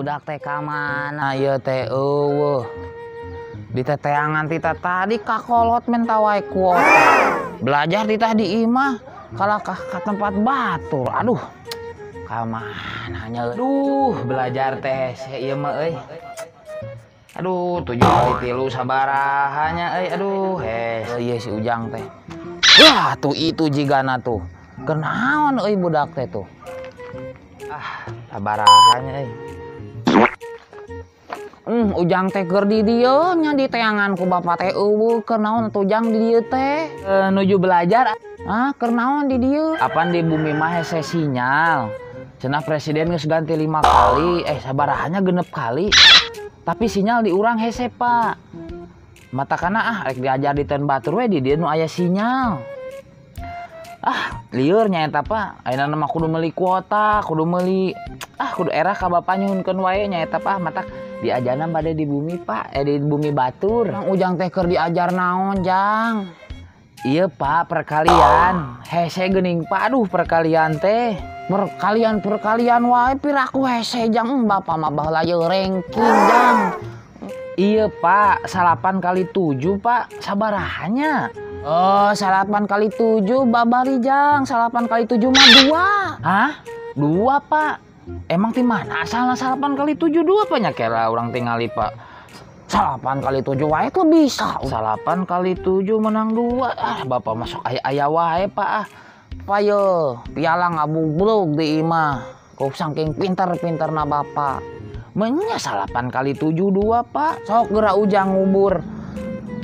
Budak teh ka mana ieu teh eueuh. Di teteangan tita tadi kakolot menta wae kuota. Belajar titah di imah kalah ka tempat batur. Aduh. Ka mana nya? Aduh, belajar teh ieu mah euy. Aduh, 7 kali 3 sabaraha nya euy. Aduh, heh ieu si Ujang teh. Wah, tuh itu jigana tuh. Kenaon euy budak teh tuh. Ah, sabaraha nya euy. Ujang teh keur di dieu nya di teangan ku bapak teh eueuh keur naon atuh Ujang di dieu teh? Nuju belajar. Ah, keur naon di dieu? Apan di bumi mah hese sinyal. Cenah presiden geus ganti 5 kali, sabaraha nya 6 kali. Tapi sinyal di urang hese, Pak. Matakana ah rek diajar di ten batur we di dieu nu aya sinyal. Ah, lieur nya eta Pak. Ayeuna mah kudu meuli kuota, kudu meuli kudu era ka bapak nyuhunkeun wae nya eta Pak. Matak diajarna bade di bumi Pak, di bumi batur. Mang Ujang teh keur diajar naon, Jang? Iya Pak, perkalian. Hese geuning Pak, aduh perkalian teh. Perkalian wae piraku hese Jang. Bapak mah baheula ye ranking Jang. Iya Pak, 8 kali 7 Pak, sabaraha nya? Oh, 8 kali 7 babari Jang, 8 kali 7 mah 2. Hah? 2 Pak. Emang di mana asalna 8 kali 7 2 Pak nya kira urang tingali Pak. 8 kali 7 wae tuh bisa. 8 kali 7 menang 2. Ah, bapak masuk aya-aya wae Pak ah. Payo, piala ngabubrug di imah. Ku saking pinter-pinterna bapak. Menya 8 kali 7 2 Pak. Sok geura Ujang ngubur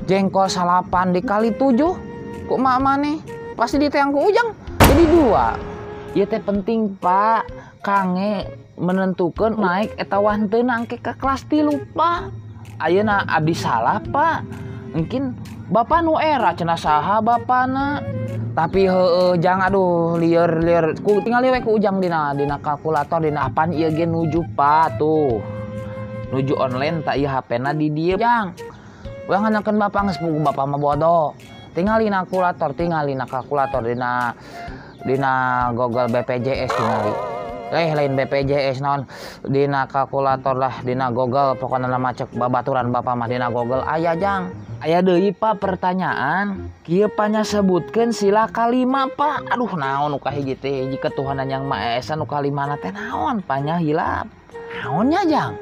jengkol 8 dikali 7. Ku mak maneh pasti diteang ku Ujang jadi 2. Ieu teh penting Pak, kange menentukan naik eta wanteuna engke ka kelas 3 Pak. Ayeuna abdi salah Pak. Mungkin bapak nu era cenah saha bapana. Tapi heueuh Jang aduh lieur-lieur ku tingali we ku Ujang dina kalkulator dina apaan ieu ge nuju Pak tuh. Nuju online tak ieu HP-na di dieu Jang. Ulah nganakeun bapak geus puguh bapak mah bodoh. Tingali na kalkulator, tingali na kalkulator dina Google BPJS tingali. Lain BPJS naon dina kalkulator lah dina Google pokona mah cek babaturan bapak mah dina Google aya Jang. Aya deui Pak pertanyaan. Kieu panya sebutkeun sila kalima Pak. Aduh naon nu kahiji teh hiji ketuhanan yang Maha Esa nu kalimana teh naon panya hilap. Naonnya Jang?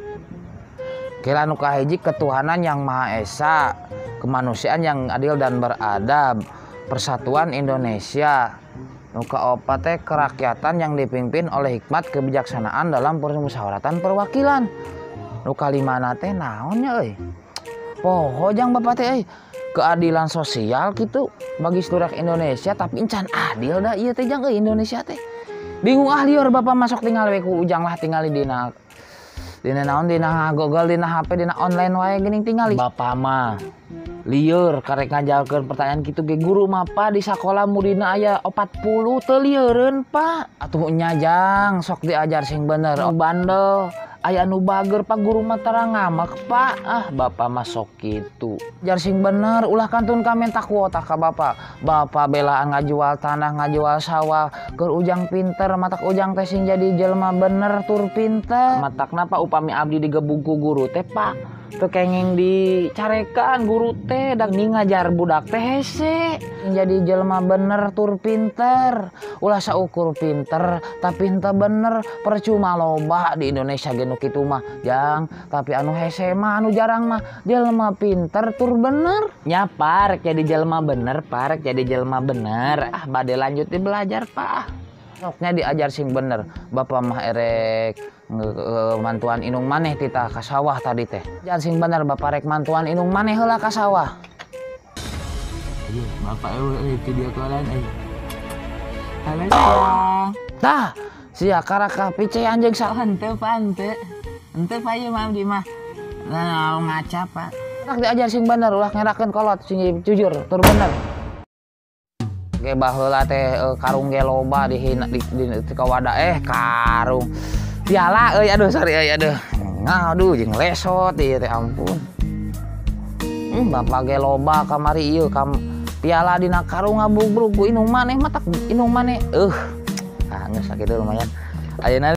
Kira nu kahiji ketuhanan yang Maha Esa, kemanusiaan yang adil dan beradab, persatuan Indonesia. Nu kaopat teh kerakyatan yang dipimpin oleh hikmat kebijaksanaan dalam permusyawaratan perwakilan. Nu kalimana teh naonnya euy? Poho Jang bapak teh euy. Keadilan sosial gitu bagi seluruh Indonesia tapi encan adil dah ieu teh Jang euy Indonesia teh. Bingung ah lieur bapak masuk tinggal we ku Ujang lah tingali dina naon dina Google dina HP dina online wae geuning tingali. Bapak mah lieur karek ngajalkeun pertanyaan kitu ge guru mah Pak di sakola muridna aya 40 teu lieureun Pak. Atuh nya Jang sok diajar sing bener bandel aya anu bager Pak guru mah tara ngamek Pak. Ah bapak mah sok kitu. Ajar sing bener ulah kantun ka menta kuota ka bapak. Bapak belaan ngajual tanah ngajual sawah keur Ujang pinter matak Ujang teh sing jadi jelema bener tur pinter. Matakna Pak upami abdi digebug ku guru teh Pak teu kenging dicarekan guru teh dak ngajar budak teh hese jadi jelema bener tur pinter. Ulah saukur pinter tapi henteu bener percuma loba di Indonesia ge nu kitu mah Jang. Tapi anu hese mah anu jarang mah jelema pinter tur bener nya Pak rek jadi jelema bener Pak rek jadi jelema bener. Ah bade lanjut di belajar Pak. Soknya diajar sing bener. Bapak mah erek mantuan inung maneh tita ka sawah tadi teh. Ajar sing bener bapak rek mantuan inung maneh heula ka sawah. Iya, bapak euy video callan euy. Halo sayang. Tah, sia karaka pice anjing sa. Henteu Pak, henteu. Henteu Pak ieu mah abdi mah. Nah, ngaca Pak. Rek diajar sing bener ulah ngerakeun kolot sing jujur tur bener. Ge baheula teh karung ge loba di kawada karung piala euy aduh sorry euy aduh ngaduh jeung lesot ieu teh ampun. Bapak ge loba kamari ieu piala dina karung ngabubrug ku inung maneh matak inung maneh ah geus sakitu lumayan ayeuna.